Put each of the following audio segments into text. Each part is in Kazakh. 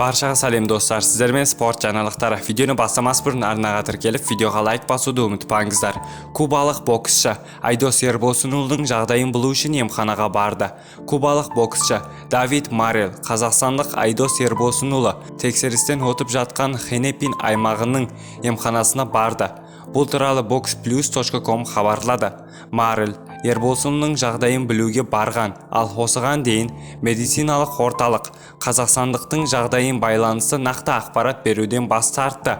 Баршаға сәлем, достар! Сіздермен спорт жаңалықтары. Видеоны бастамас бұрын арнаға тіркеліп, видеоға лайк басуды ұмытпаңыздар. Кубалық боксшы Айдос Ербосынұлының жағдайын білу үшін емханаға барды. Кубалық боксшы Давид Марел қазақстандық Айдос Ербосынұлы тексерістен өтіп жатқан Хенепин аймағының емханасына барды. Бұл туралы boxplus.com хабарлады. Марел Ербосынұлының жағдайын білуге барған. Ал осыған дейін медициналық орталық қазақстандықтың жағдайын байланысты нақты ақпарат беруден бас тартты.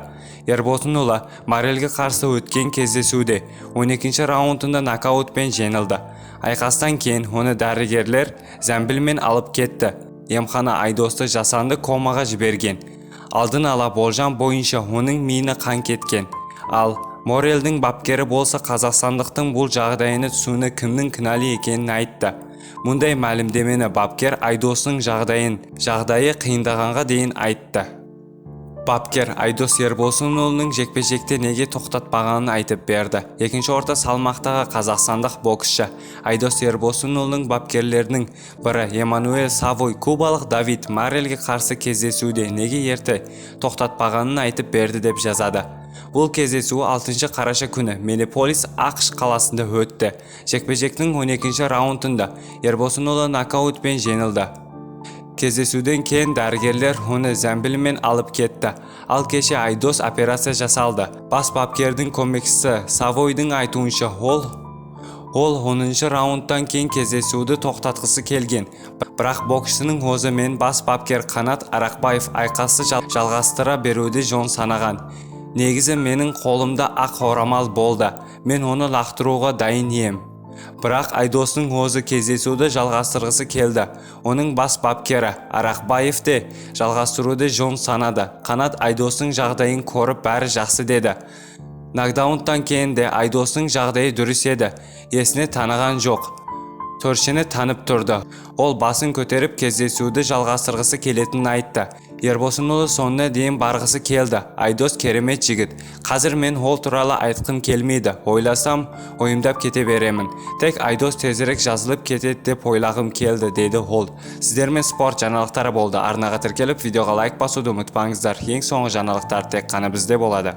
Ербосынұлы Марельге қарсы өткен кездесуде 12 раундында нокаутпен жеңілді. Айқастан кейін оны дәрігерлер зәмбілмен алып кетті. Емхана Айдосты жасанды комаға жіберген. Алдын ала болжам бойынша, оның миына қан кеткен. Ал Морельдің бапкері болса, қазақстандықтың бұл жағдайына түсуіне кімнің кінәлі екенін айтты. Мұндай мәлімдемені бапкер Айдостың жағдайы қиындағанға дейін айтты. Бапкер Айдос Ербосынұлының жекпе-жекте неге тоқтатпағанын айтып берді. Екінші орта салмақтағы қазақстандық боксшы Айдос Ербосынұлының бапкерлерінің бірі Эммануэль Савой кубалық Давид Марельге қарсы кездесуде неге ерте тоқтатпағанын айтып берді деп жазады. Бұл кездесу 6 қараша күні Миннеаполис, АҚШ қаласында өтті. Жекпе-жектің 12 раундында Ербосынұлы нокаутпен жеңілді. Кездесуден кейін дәрігерлер оны зәмбілмен алып кетті. Ал кеше Айдос операция жасалды. Бас бапкердің көмекшісі Савойдың айтуынша, ол 10 раундтан кейін кездесуді тоқтатқысы келген. Бірақ боксшының өзі мен бас бапкер Қанат Арақбаев айқасты жалғастыра беруді жөн санаған. «Негізі менің қолымда ақ орамал болды. Мен оны лақтыруға дайын ем. Бірақ Айдостың өзі кездесуді жалғастырғысы келді. Оның бас бапкері Арақбаев те жалғастыруды жөн санады. Қанат Айдостың жағдайын көріп, бәрі жақсы деді. Нокдаунтан кейін де Айдостың жағдайы дұрыс еді. Есіне таныған жоқ. Төрешіні танып тұрды. Ол басын көтеріп, кездесуді жалғастырғысы келетінін айтты. Ербосынұлы соңына дейін барғысы келді. Айдос керемет жігіт. Қазір мен ол туралы айтқым келмейді. Ойласам, уайымдап кете беремін. Тек Айдос тезірек жазылып кетеді деп ойлағым келді», – деді ол. Сіздермен спорт жаңалықтары болды. Арнаға тіркеліп, видеоға лайк басуды ұмытпаңыздар. Ең соңғы жаңалықтар тек қана бізде болады.